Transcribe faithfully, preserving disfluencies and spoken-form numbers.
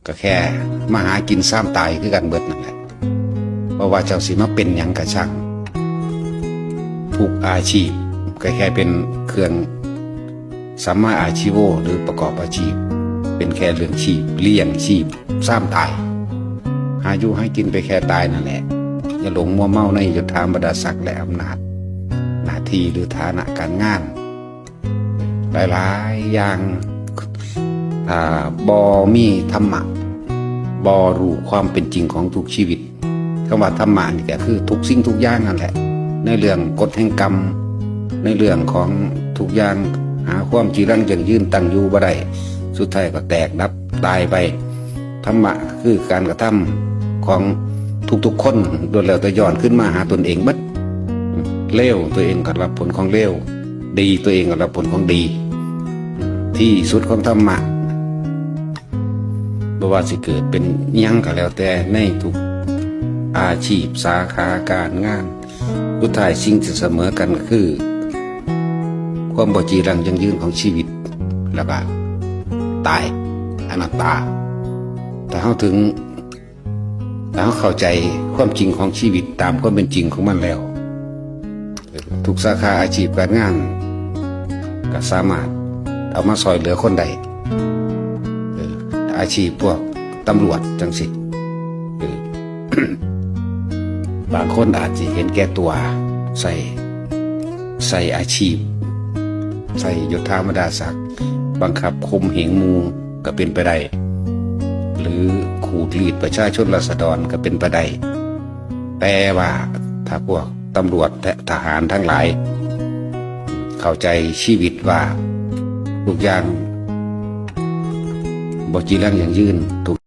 ก็แค่มาหากินซ้ำตายคือกันเบิดนั่นแหละ เพราะว่าเจ้าสิมาเป็นหยังกะช่าง ทุกอาชีพก็แค่เป็นเครื่องสัมมาอาชีโว หรือประกอบอาชีพ เป็นแค่เรื่องชีพ เลี้ยงชีพซ้ำตาย หาอยู่หากินไปแค่ตายนั่นแหละ อย่าหลงมัวเมาในยศถาบรรดาศักดิ์และอำนาจ หน้าที่หรือฐานะการงาน หลายๆอย่าง ถ้าบ่มีธรรมะ บ่รู้ความเป็นจริงของทุกชีวิต คำว่าธรรมะนี่ก็คือทุกสิ่งทุกอย่างนั่นแหละ ในเรื่องกฎแห่งกรรม ในเรื่องของทุกอย่าง หาความจีรังยั่งยืนตั้งอยู่บ่ได้ สุดท้ายก็แตกดับตายไป ธรรมะคือการกระทำของทุกๆคนล้วนแล้วแต่ย้อนขึ้นมาหาตนเองเบิด เลวตัวเองก็รับผลของเลว ดีตัวเองก็รับผลของดี ที่สุดของธรรมะ บ่ว่าสิเกิดเป็นหยังก็แล้วแต่ในทุกอาชีพสาขาการงาน สุดท้ายสิ่งที่เสมอกันก็คือ ความบ่จีรังยั่งยืนของชีวิต แล้วก็ตาย อนัตตา ถ้าเฮาถึง ถ้าเฮาเข้าใจความจริงของชีวิตตามความเป็นจริงของมันแล้ว ทุกสาขาอาชีพการงาน ก็สามารถเอามาซ่อยเหลือคนได้ เออ อาชีพพวกตำรวจจังสิ เออ บางคนอาจจะเห็นแก่ตัว ใส่ ใส่อาชีพ ใส่ยศถาบรรดาศักดิ์ บังคับข่มเหงหมู่ก็เป็นไปได้ หรือขูดรีดประชาชนราษฎรก็เป็นไปได้ แต่ว่าถ้าพวกตำรวจและทหารทั้งหลาย เข้าใจชีวิตว่าทุกอย่างบ่จีรังยั่งยืน ทุก